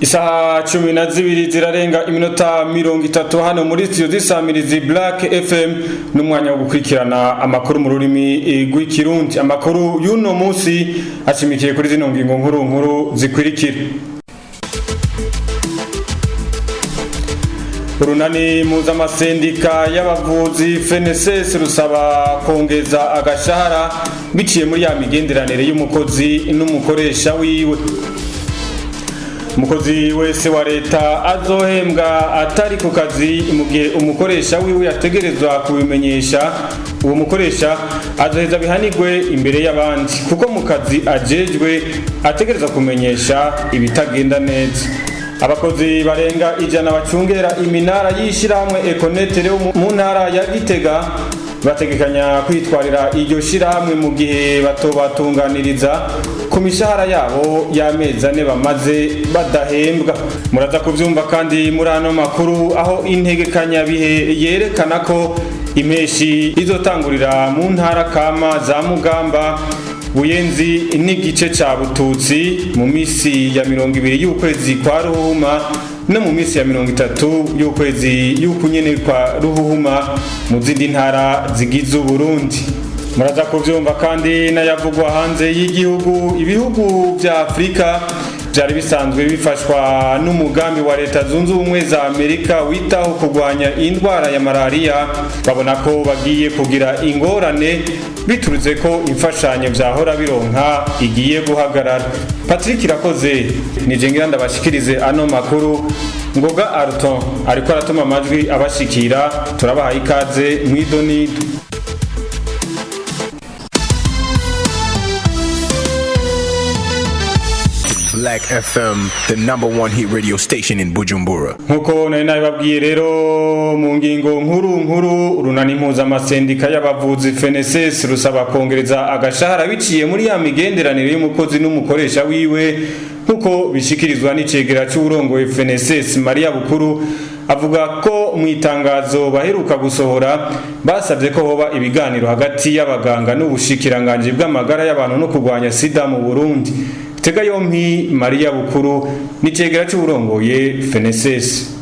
Isaha 12 zirarenga iminota 30 hano muri studio z'isamirizi Black FM, n'umwanya wo gukurikirana amakuru mu rurimi rw'Ikirundi. Amakuru y'uno munsi ashimikiye kuri zino ngingo nkuru nkuru zikurikira: Urunani mpuzamasendika y'abavuzi FNSS rusaba kongeza agashahara biciye muri ya migenderanire y'umukozi n'umukoresha wiwe. Umukozi wese wa leta azohembwa atari ku kazi mu gihe umukoresha wiwe yategerezwa kubimenyesha uwo mukoresha, azoheza bihanigwe imbere y'abandi, kuko mu kazi ajejwe ategerezwa kumenyesha ibitagenda neza. Abakozi barenga 100 bacungera iminara y'ishirahamwe Econet mu ntara ya Gitega bategekanya kwitwarira iryo shirahamwe mu gihe batobatunganiriza ku mishahara yabo y'amezi 4 bamaze badahembwa. Muraza kuvyumva kandi muri ano makuru aho integekanyabihe yerekana ko impeshi izotangurira mu ntara kama za Mugamba, Buyenzi n'igice ca Bututsi mu misi ya 20 y'ukwezi kwa Ruhuma, no mu misi ya 30 y'ukwezi y'ukunyene kwa Ruhuhuma mu zindi ntara zigize Uburundi. Muraza kuvyumva kandi n'ayavugwa hanze y'igihugu. Ibihugu vya Afurika vyari bisanzwe bifashwa n'umugambi wa Leta Zunze Ubumwe za Amerika witaho kurwanya indwara ya malariya, babona ko bagiye kugira ingorane biturutse ko imfashanyo vyahora bironka igiye guhagarara. Patrick Irakoze nije ngira ndabashikirize ano makuru. Ngoga Arton ariko aratuma amajwi abashikira. Turabahaye ikaze mw'idonido. Black FM, the number one hit radio station in Bujumbura. Nkuko nari nabibabwiye rero mu ngingo nkuru nkuru, urunani mpuzamasendika y'abavuzi FNSS rusaba kongereza agashahara biciye muri ya migenderanire y'umukozi n'umukoresha wiwe, nkuko bishikirizwa n'icegera c'uwurongoye FNSS Maria Bukuru. Avuga ko mu itangazo baheruka gusohora basabye ko hoba ibiganiro hagati y'abaganga n'ubushikiranganji bw'amagara y'abantu no kurwanya sida mu Burundi. Tega yompi Maria Bukuru n'icegera c'uwurongoye FNSS.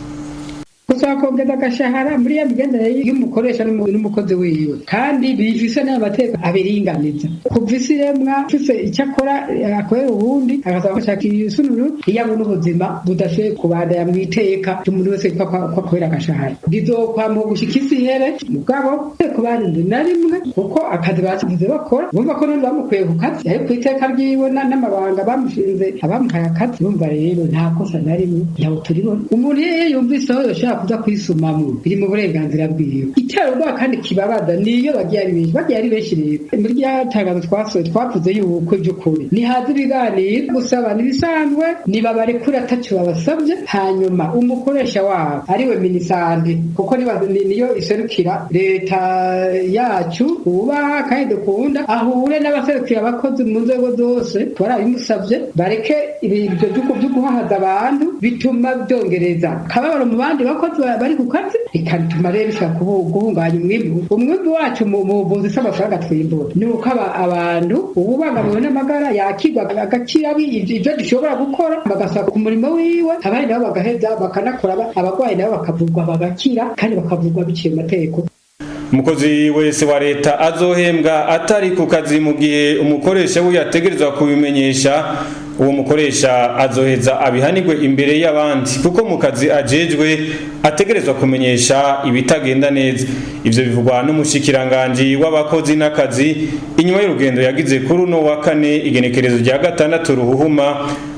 Gusaba kongeza agashahara muri ya migenderanire y'umukoresha n'umukozi wiwe, kandi bifise n'amategeko abiringaniza. Kuva isi iremwa, ufise icyo akora akorera uwundi agasaba gushaka ibisununu, iyo abona ubuzima budashoboye kubandanya mw'iteka ry'umuntu wese ko akorera agashahara, bizokwama gushika isi ihere. Mugabo kubarindi na rimwe, kuko akazi basize bakora, bumva ko none bamukuye ku kazi ari ku iteka ryiwe n'amabanga bamushinze abamuhaye akazi. Bumva rero nta kosa na rimwe ntawe turibona. Umuntu iyo yumvise aho yoshobora kuza kwisumamwo, biri mu burenganzira bwiwe. Iterabwoba kandi kibabaza niyo bagiye ari benshi, bagiye ari benshi. Rero muri rya tangazo twasohoye twavuze yuko iby'ukuri nihaza ibiganiro, gusaba ntibisanzwe, nibabarekure ataco babasabye, hanyuma umukoresha wabo ariwe Minisante, kuko niyo iserukira leta yacu ubaha kandi dukunda, ahure n'abaserukira abakozi mu nzego zose. Twarabimusavye bareke ibintu vyo guhahaza abantu, bituma byongereza kababaro mu bandi bakozi bari ku kazi, bikatuma rero bishobora guhungabanya umwimbu wacu mu buvuzi. Si amafaranga twimbura, ni uko abantu ububangamiwe n'amagara yakirwa agakira, ivyo dushobora gukora bagasaba ku murimo wiwe, abandi nabo bagaheza bakanakora, abarwayi nabo bakavurwa bagakira, kandi bakavurwa biciye mu mategeko. Umukozi wese wa leta azohembwa atari ku kazi mu gihe umukoresha we yategerezwa kubimenyesha uwo mukoresha, azoheza abihanigwe imbere y'abandi, kuko mu kazi ajejwe ategerezwa kumenyesha ibitagenda neza. Ivyo bivugwa n'umushikiranganji w'abakozi n'akazi inyuma y'urugendo yagize kuri uno wa kane, igenekerezo rya 6 Ruhuhuma,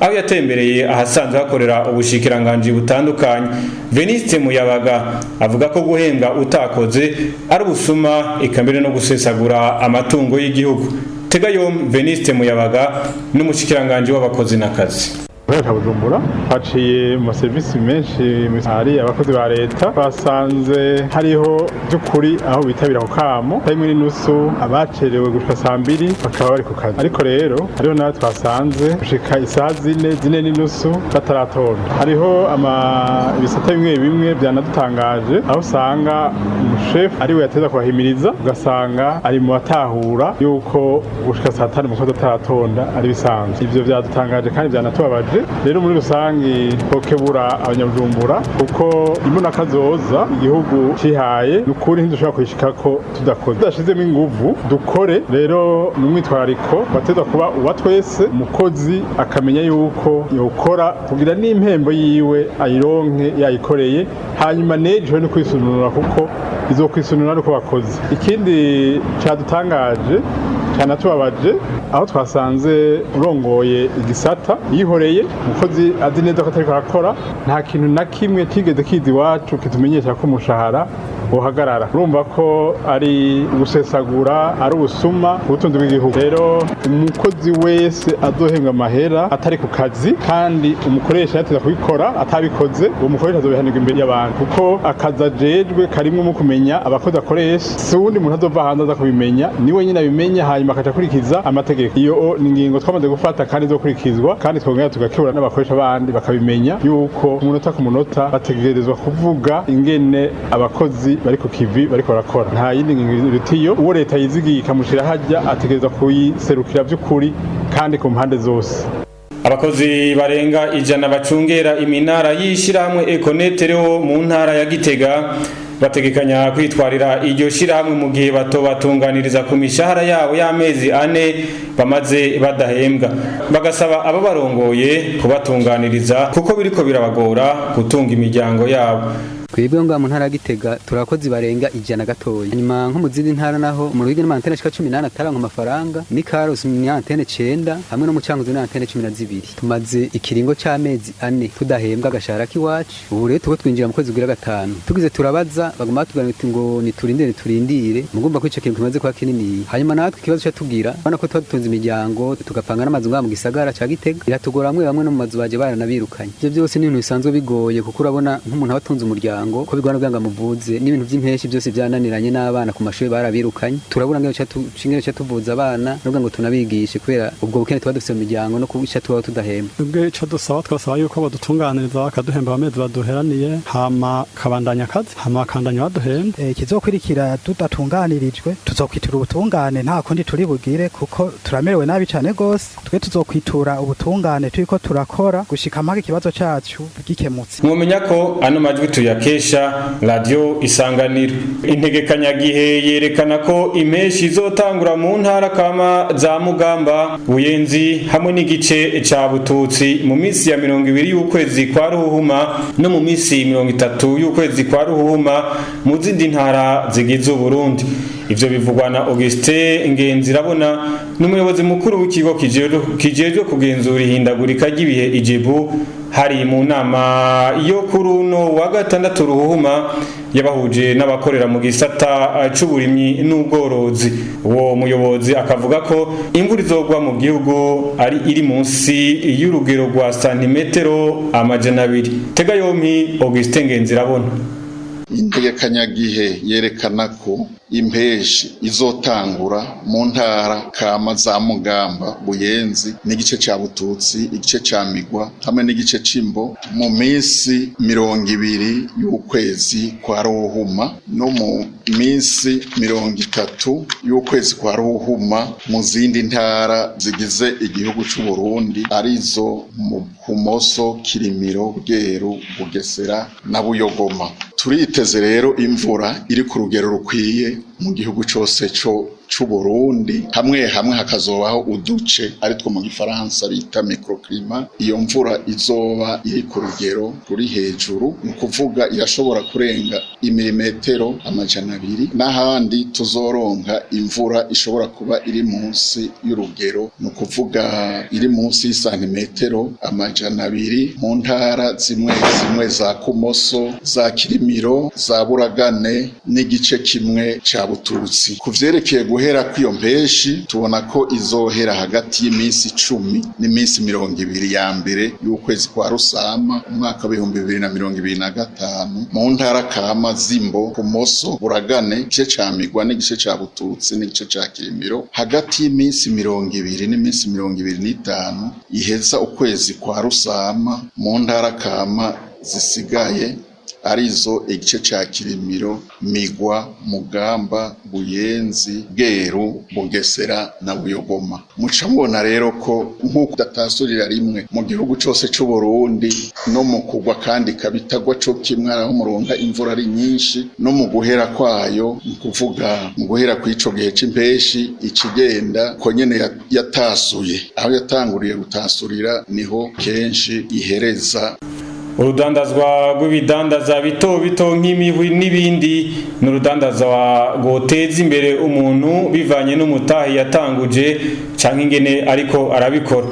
aho yatembereye ahasanzwe hakorera ubushikiranganji butandukanye. Veniste Muyabaga avuga ko guhembwa utakoze ari ubusuma, eka mbere no gusesagura amatungo y'igihugu. Tega yompi Veniste Muyabaga n'umushikiranganji w'abakozi n'akazi. Ka Bujumbura haciye mu maserivisi menshi hari abakozi ba leta, basanze hariho by'ukuri aho bitabira ku kamo 1:30, abacerewe gushika 2:00 bakaba bari ku kazi. Ariko rero hariho n'abo twasanze gushika isaha 4, 4:30 bataratonda. Hariho ibisata bimwe bimwe byanadutangaje, aho usanga umushefu ariwe yateza kubahimiriza, ugasanga ari mu batahura yuko gushika 5:00 umukozi ataratonda ari bisanzwe. Ivyo vyadutangaje kandi byanatubabaje. Biratangaje rero muri rusangi twokebura abanyabujumbura, kuko imbona kazoza igihugu cihaye nukuri ntidushobora kuyishikako tudakoze, tudashizemo inguvu. Dukore rero ni umwitwarariko bateza kuba uwa twese. Umukozi akamenya yuko yokora kugira n'impembo yiwe ayironke yayikoreye, hanyuma n'ejo no kwisununura, kuko izokwisununura ari uko bakoze. Ikindi cyadutangaje cyanatubabaje, aho twasanze urongoye igisata yihoreye umukozi azi neza ko atariko arakora. Nta kintu na kimwe kigeze kiza iwacu kitumenyesha ko umushahara uhagarara. Urumva ko ari gusesagura, ari ubusuma ubutunzi bw'igihugu. Rero umukozi wese azohembwa amahera atari ku kazi kandi umukoresha yateza kubikora atabikoze, uwo mukoresha azobihanirwa imbere y'abantu, kuko akazi ajejwe karimwo mu kumenya abakozi akoresha. Si uwundi muntu azova hanze aza kubimenya, ni wenyine abimenya, hanyuma akaca akurikiza amategeko. Iyo ni ingingo twamaze gufata kandi izokurikizwa, kandi twongera tugakebura n'abakoresha bandi bakabimenya yuko umunota ku munota bategerezwa kuvuga ingene abakozi bari ku kivi bariko barakora. Nta yindi ngingo iruta iyo. Uwo leta yizigiye ikamushira hajya ategerezwa kuyiserukira by'ukuri kandi ku mpande zose. Abakozi barenga 100 bacungera iminara y'ishirahamwe Econet rero mu ntara ya Gitega bategekanya kwitwarira iryo shirahamwe mu gihe batobatunganiriza ku mishahara yabo y'amezi 4 bamaze badahembwa, bagasaba ababarongoye kubatunganiriza kuko biriko birabagora gutunga imiryango yabo. Twebwe ngaha mu ntara ya Gitega turakozi barenga 100 gatoya. Nyuma nko mu zindi ntara naho, mu Ruyigi n'amantene ashika 18 ataranka amafaranga, ni Karusi ni antene 9, hamwe no mu Cankuzo ni antene 12. Tumaze ikiringo c'amezi 4 tudahembwa agashahara k'iwacu. Ubu rero tuko twinjira mu kwezi kugira gatanu. Tugize turabaza, baguma batubwira ngo niturindire, niturindire. Mugomba ko ico kintu kimaze kuba kinini. Hanyuma natwe ikibazo catugira, ubona ko tuba dutunze imiryango, tugapanga n'amazu ngaha mu gisagara ca Gitega, biratugora. Bamwe bamwe no mu mazu baje baranabirukanye. Ivyo byose ni ibintu bisanzwe bigoye, kuko urabona nk'umuntu aba atunze umuryango ko bigwana kugira ngo amuvuze, n'ibintu by'impeshi byose byananiranye, n'abana ku mashuri barabirukanye. Turabura ngene ca tuvuza abana no ngo tunabigishe, kubera ubwo bukene tuba dufise mu miryango no kuca tubaho tudahemba. Ubwo ico dusaba, twasaba yuko badutunganiriza bakaduhemba amezi baduheraniye, hama kabandanya akazi, hama bakandanya baduhemba. Ikizokurikira tudatunganirijwe, tuzokwitura ubutungane, nta kundi turi bugire, kuko turamerewe nabi cane gose. Twe tuzokwitura ubutungane turiko turakora gushika mpaka ikibazo cacu gikemutse. Mwomenya ko ano majwi tuyakesha Radio Isanganiro. Integekanyagihe yerekana ko impeshi izotangura mu ntara kama za Mugamba, Buyenzi hamwe n'igice ca Bututsi mu minsi ya 20 y'ukwezi kwa Ruhuhuma, no mu minsi 30 y'ukwezi kwa Ruhuhuma mu zindi ntara zigize Uburundi. Ivyo bivugwa na Augustin Ngenzirabona, n'umuyobozi mukuru w'ikigo kijejwe kugenzura ihindagurika ry'ibihe IJEBU, hari mu nama yo kuri uno wa gatandatu Ruhuhuma yabahuje n'abakorera mu gisata c'uburimyi n'ubworozi. Uwo muyobozi akavuga ko imvura izogwa mu gihugu ari iri munsi y'urugero rwa santimetero 200. Tega yompi Augustin Ngenzirabona. Integekanyagihe yerekana ko impeshi izotangura mu ntara kama za Mugamba, Buyenzi n'igice ca Bututsi, igice ca Migwa hamwe n'igice c'Imbo mu minsi 20 y'ukwezi kwa Ruhuma, no mu minsi 30 y'ukwezi kwa Ruhuma mu zindi ntara zigize igihugu c'u Burundi, arizo mu Kumoso, Kirimiro, Bweru, Bugesera na Buyogoma. Turiteze rero imvura iri ku rugero rukwiye mu gihugu cose co c'Uburundi, hamwe hamwe hakazobaho uduce aritwo mu gifaransa bita microclimat. Iyo mvura izoba iri ku rugero ruri hejuru, ni ukuvuga irashobora kurenga imilimetero 200, n'ahandi tuzoronka imvura ishobora kuba iri munsi y'urugero, ni ukuvuga iri munsi y'isantimetero 200 mu ntara zimwe zimwe za Kumoso, za Kirimiro, za Buragane n'igice kimwe ca Bututsi. Ku vyerekeye guhera kw'iyo mpeshi, tubona ko izohera hagati y'iminsi 10 n'iminsi 20 ya mbere y'ukwezi kwa Rusama umwaka w'2025 mu ntara kama z'Imbo, Kumoso, Buragane, igice ca Migwa n'igice ca Bututsi n'igice ca Kirimiro, hagati y'iminsi 20 n'iminsi 25 iheza ukwezi kwa Rusama mu ntara kama zisigaye, Arizo igice ca Kirimiro, Migwa, Mugamba, Buyenzi, Bweru, Bugesera na Buyogoma. Muca mubona rero ko nk'uko udatasurira rimwe mu gihugu cose c'u Burundi, no mu kugwa kandi kabitagwa co kimwe, aho muronka imvura ari nyinshi, no mu guhera kwayo, mu kuvuga mu guhera kw'ico gihe c'impeshi ikigenda ko nyene yatasuye, aho yatanguriye gutasurira niho kenshi ihereza. Urudandazwa rw'ibidandaza bito bito nk'imihwi n'ibindi ni urudandazwa rwoteza imbere umuntu bivanye n'umutahi yatanguje canke ingene ariko arabikora.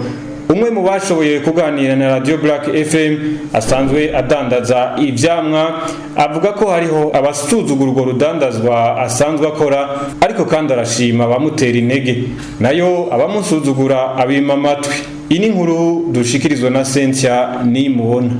Umwe mu bashoboye kuganira na Radio Black FM asanzwe adandaza ivyamwa avuga ko hariho abasuzugura urwo rudandazwa asanzwe akora, ariko kandi arashima abamutera intege, nayo abamusuzugura abima amatwi. Iyi ni inkuru dushikirizwa na Cynthia Nimubona.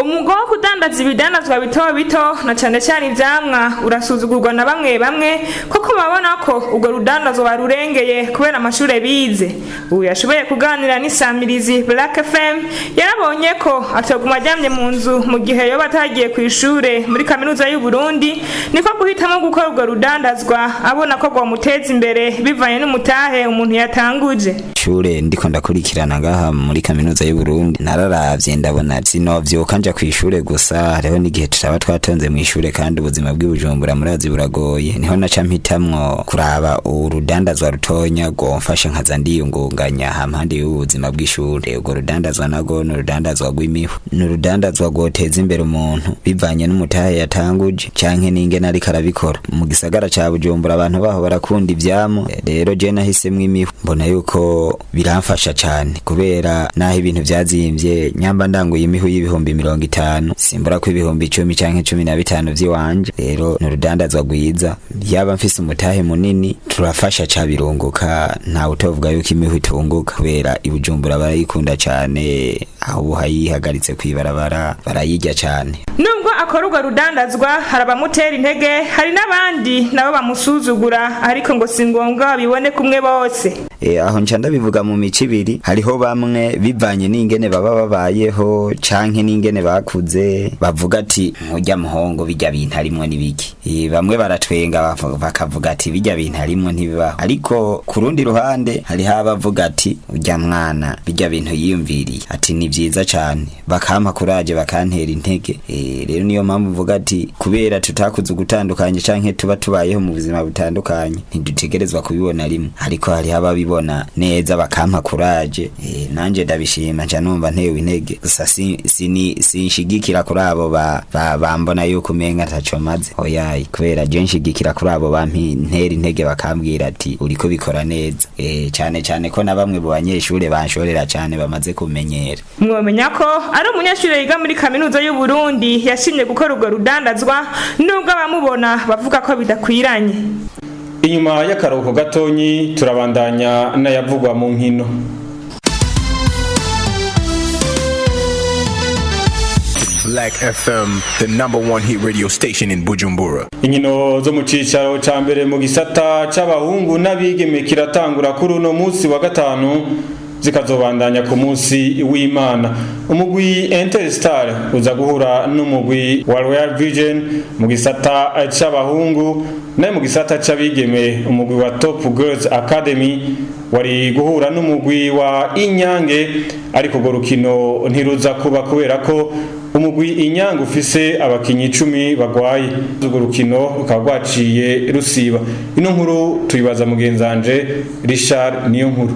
Umwuga wo kudandaza ibidandazwa bito bito na cane cane ivyamwa urasuzugurwa na bamwe bamwe, kuko babona ko urwo rudandazwa barurengeye kubera amashure bize. Ubu yashoboye kuganira n'isamirizi Black FM yarabonye ko atoguma aryamye mu nzu mu gihe yoba atagiye kw'ishure muri kaminuza y'u Burundi, niko guhitamwo gukora urwo rudandazwa abona ko rwomuteza imbere bivanye n'umutahe umuntu yatanguje. Ishure ndiko ndakurikirana ngaha muri kaminuza y'u Burundi, nararavye ndabona sinovyuka nja kw'ishure gusa, hariho n'igihe tutaba twatonze mw'ishure, kandi ubuzima bw'i Bujumbura murazi buragoye. Niho naca mpitamwo kuraba urudandazwa rutonya rwomfasha nkaza ndiyungunganya hampande y'ubuzima bw'ishure. Urwo rudandazwa narwo ni urudandazwa rw'imihu, ni urudandazwa rwoteza imbere umuntu bivanye n'umutahe yatanguje canke n'ingene ariko arabikora. Mu gisagara ca Bujumbura abantu baho barakunda ivyamwa, rero je nahisemwo imihu, mbona yuko biramfasha cane kubera naho ibintu vyazimvye, nyamba ndanguye imihu y'50,000 simbura ko 10,000 canke 15 vy'iwanje. Rero ni urudandazwa rwiza, yaba mfise umutahe munini turafasha ca birunguka. Ntawe utovuga yuko imihu itunguka kubera i Bujumbura barayikunda cane, aho ubu hayihagaritse kw'ibarabara barayirya cane. Nubwo akora urwo rudandazwa hari abamutera intege, hari n'abandi nabo bamusuzugura, ariko ngo si ngombwa babibone kumwe bose. Aho nca ndabivuga mu mico ibiri. Hariho bamwe bivanye n'ingene baba babayeho canke n'ingene bakuze bavuga ati nkurya muhongo bijya bintu arimwo n'ibiki. Bamwe baratwenga bakavuga ati bijya bintu arimwo ntibibaho, ariko ku rundi ruhande hariho abavuga ati urya mwana bijya bintu yiyumviriye ati ni vyiza cane, bakampa kuraje bakantera intege. Rero niyo mpamvu mvuga ati kubera tutakuze ugutandukanye canke tuba tubayeho mu buzima butandukanye ntidutegerezwa kubibona rimwe, ariko hariho ababibona neza bakampa kuraje. Nanje ndabishima, nca numva ntewe intege. Gusa sinshigikira kuri abo bambona yuko umenga ntaco maze, oyayi, kubera je nshigikira kuri abo bampintera intege bakambwira ati uriko bikora neza. Cane cane ko na bamwe mu banyeshure banshorera cane bamaze kumenyera. Mwomenya ko ari umunyeshure yiga muri kaminuza y'u Burundi yashimye gukora urwo rudandazwa nubwo abamubona bavuga ko bidakwiranye. Inyuma y'akaruhuko gatonyi turabandanya n'ayavugwa mu nkino. Black FM, the number one hit radio station in Bujumbura. Inkino zo mu cicaro ca mbere mu gisata c'abahungu n'abigeme kiratangura kuri uno munsi wa gatanu, zikazobandanya ku munsi w'Imana. Umugwi Interstar uza guhura n'umugwi wa Royal Vision mu gisata c'abahungu, nayo mu gisata c'abigeme umugwi wa Top Girls Academy wari guhura n'umugwi wa Inyange, ariko urwo rukino ntiruza kuba kubera ko umugwi Inyange ufise abakinyi 10 bagwaye. Urwo rukino rukaba rwaciye rusiba. Ino nkuru tuyibaza mugenzanje Richard niyo nkuru.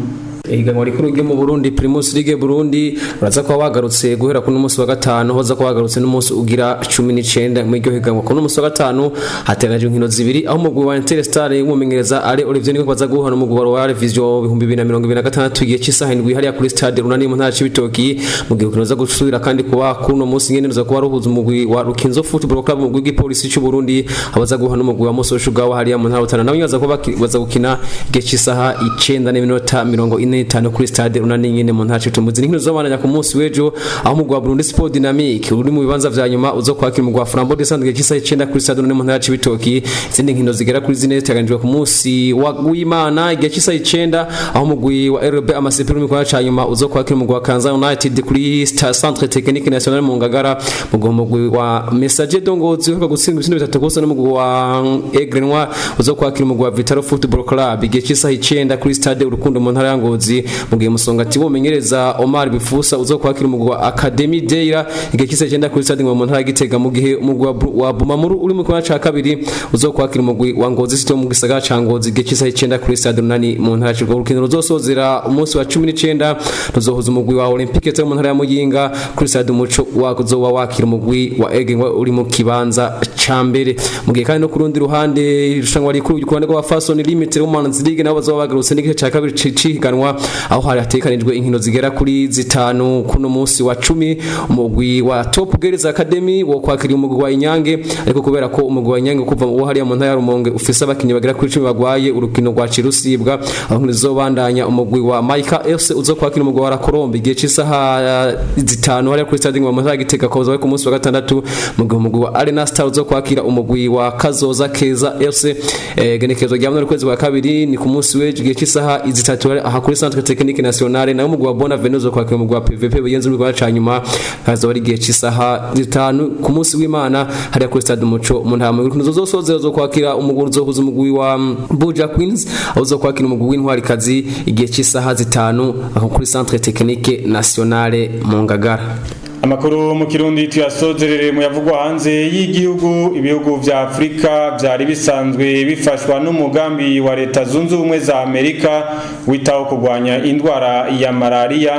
Ihiganwa rikuru ryo mu Burundi Primus League Burundi uraza kuba wagarutse guhera ku munsi wa gatanu, hoza kuba wagarutse n'umunsi ugira 19 mu iryo higanwa. Ku munsi wa gatanu hateganyijwe inkino zibiri, aho umugwi wa Interstar w'umumenyereza ari Olivier Niko baza guhana umugwi wa Royal Vision 2026 igihe cy'isaha 7 hariya kuri Stade Runani mu ntara c'Ibitoki. Mu gihe urukino ruza gusubira kandi kuba kuri uno munsi nyene ruza kuba ruhuza umugwi wa Rukinzo Football Club, umugwi w'igipolisi c'u Burundi, abaza guhana umugwi wa Moso Sugar hariya mu ntara Rutana, nabo baza kuba baza gukina igihe cy'isaha 9:45. 4:45 kuri stade Runani nyene mu ntara c'Utumbuzi. Inkino zobandanya ku munsi w'ejo, aho umugwi wa Burundi Sport Dynamique uri mu bibanza vya nyuma uzo kwakira umugwi wa Flambeau de Centre cy'isaha 9 kuri stade Runani mu ntara c'Ibitoki. Izindi nkino zigera kuri zine ziteganijwe ku munsi wa w'Imana igihe cy'isaha 9, aho umugwi wa RB Amaseperi uri mu kibanza ca nyuma uzo kwakira umugwi wa Kanza United kuri Centre Technique National mu Ngagara, mu gihe umugwi wa Messager de Ngozi uheruka gutsinda ibitsindo 3 gusa n'umugwi wa Aigle Noir uzo kwakira umugwi wa Vitalo Football Club igihe cy'isaha 9 kuri stade Urukundo mu ntara ya Ngozi, mu gihe Musongati womenyereza Omar Bifusa uzo kwakira umugwi wa Academy Deira igihe cy'isaha 9 kuri stade mu ntara ya Gitega, mu gihe umugwi wa Bumamuru uri mu kibanza ca kabiri uzo kwakira umugwi wa Ngozi City wo mu gisagara ca Ngozi igihe cy'isaha 9 kuri stade Runani mu ntara ya Kirundo. Urukino ruzosozera umunsi wa 19 ruzohuza umugwi wa Olympique wo mu ntara ya Muyinga kuri stade Umuco wazoba wakira umugwi wa Aigle uri mu kibanza ca mbere, mu gihe kandi no ku rundi ruhande irushanwa rikuru ku ruhande rwa Fason Limited Women's League nabo bazoba bagarutse n'igice ca kabiri cihiganwa, aho hari hatekanijwe inkino zigera kuri zitanu kuno munsi wa 10. Umugwi wa Top Girls Academy wo kwakira umugwi wa Inyange, ariko kubera ko umugwi wa Inyange kuva uwo hariya mu ntara ya Rumonge ufise abakinyi bagera kuri 10 bagwaye, urukino rwa Cirusibwa, aho rizobandanya umugwi wa Maika FC uzo kwakira umugwi wa Rakorombe igihe c'isaha 5 hariya kuri stade mu ntara ya Gitega, koza ku munsi wa gatandatu, mu gihe umugwi wa Arena Star uzo kwakira umugwi wa Kazoza Keza FC genekerezo rya munani kwezi kwa kabiri ni ku munsi w'ejo igihe c'isaha 3 aha kuri Centre Technique Nationale. Nayo umugwi wa Bona Venus uzo kwakira umugwi wa PVP Buyenzi mu rwanda ca nyuma, kazoba ari igihe c'isaha 5 ku munsi w'Imana hariya kuri stade Umuco mu ntara. Mu zozosozera zo kwakira umugwi uzohuza umugwi wa Buja Queens aho uzo kwakira umugwi w'Intwarikazi igihe c'isaha 5 aho kuri Centre Technique Nationale mu Ngagara. Amakuru mu Kirundi tuyasozerere mu yavugwa hanze y'igihugu. Ibihugu vya Afrika vyari bisanzwe bifashwa n'umugambi wa Leta Zunze Ubumwe za Amerika witaho kurwanya indwara ya malaria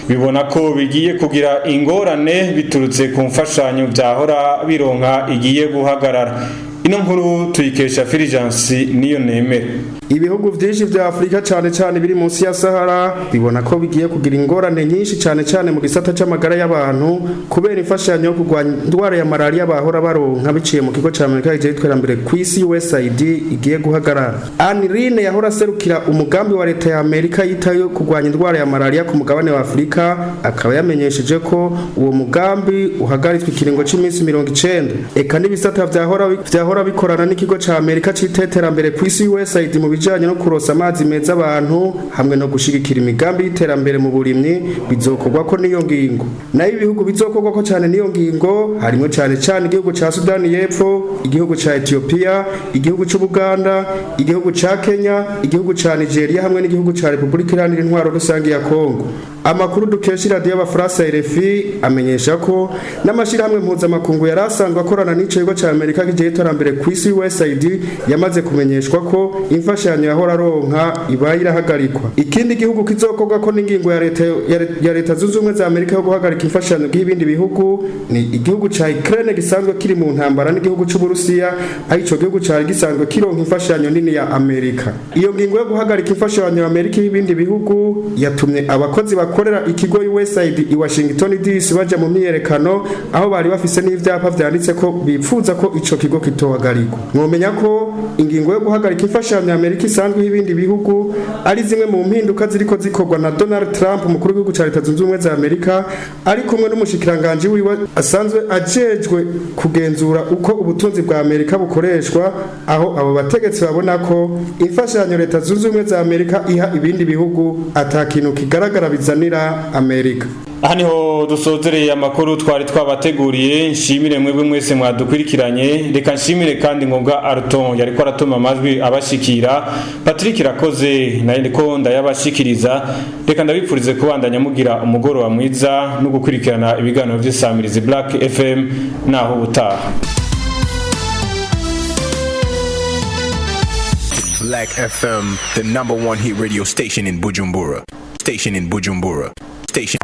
bibona ko bigiye kugira ingorane biturutse ku mfashanyo vyahora bironka igiye guhagarara. Ino nkuru tuyikesha Fulgence niyo nemera. Ibihugu vyinshi vya Afrika, cane cane biri munsi ya Sahara, bibona ko bigiye kugira ingorane nyinshi, cane cane mu gisata c'amagara y'abantu, kubera imfashanyo yo kurwanya indwara ya malaria bahora baronka biciye mu kigo ca Amerika kijejwe iterambere kw'isi USAID igiye guhagarara. Anne Rine yahora aserukira umugambi wa leta ya Amerika yitayo kurwanya indwara ya malaria ku mugabane wa Afrika akaba yamenyesheje ko uwo mugambi uhagaritswe ikiringo c'iminsi 90, eka n'ibisata vyahora bikorana n'ikigo ca Amerika c'iterambere kw'isi USAID mu bijanye no kurosa amazi meza abantu hamwe no gushigikira imigambi y'iterambere mu burimyi bizokorwa ko niyo ngingo. Nayo ibihugu bizokorwa ko cyane niyo ngingo harimo cyane cyane igihugu ca Sudani y'Epfo, igihugu ca Ethiopia, igihugu c'u Buganda, igihugu ca Kenya, igihugu ca Nigeria hamwe n'igihugu ca Republika Iharanira Intwaro Rusange ya Kongo. Amakuru dukesha iradiyo y'Abafaransa RFI amenyesha ko n'amashirahamwe mpuzamakungu yari asanzwe akorana n'ico kigo ca Amerika kijejwe iterambere kw'isi USAID yamaze kumenyeshwa ko imfashanyo yahora aronka ibaye irahagarikwa. Ikindi gihugu kizokorwa ko n'ingingo ya leta Zunze Ubumwe za Amerika yo guhagarika imfashanyo y'ibindi bihugu ni igihugu ca Ukraine gisanzwe kiri mu ntambara n'igihugu c'Uburusiya, aho ico gihugu cari gisanzwe kironka imfashanyo nini ya Amerika. Iyo ngingo yo guhagarika imfashanyo ya Amerika y'ibindi bihugu yatumye abakozi bakorera ikigo USAID i Washington DC baja mu myiyerekano, aho bari bafise n'ivyapa vyanditse ko bipfuza ko ico kigo kitohagarikwa. Mwomenya ko ingingo yo guhagarika imfashanyo ya Amerika isanzwe y'ibindi bihugu ari zimwe mu mpinduka ziriko zikorwa na Donald Trump, umukuru w'igihugu ca Leta Zunze Ubumwe za Amerika, ari kumwe n'umushikiranganje wiwe asanzwe ajejwe kugenzura uko ubutunzi bwa Amerika bukoreshwa, aho abo bategetsi babona ko imfashanyo Leta Zunze Ubumwe za Amerika iha ibindi bihugu ata kintu kigaragara bizanira Amerika. Aha niho dusozereye amakuru twari twabateguriye. Nshimire mwebwe mwese mwadukurikiranye. Reka nshimire kandi Ngombwa Arton yariko aratuma amajwi abashikira. Patrick Irakoze naye ndiko ndayabashikiriza. Reka ndabipfurize kubandanya mugira umugoroba mwiza no gukurikirana ibiganiro vy'isamirizi Black FM. Naho ubutaha. Black FM, the number one hit radio station in Bujumbura. Station in Bujumbura. Station.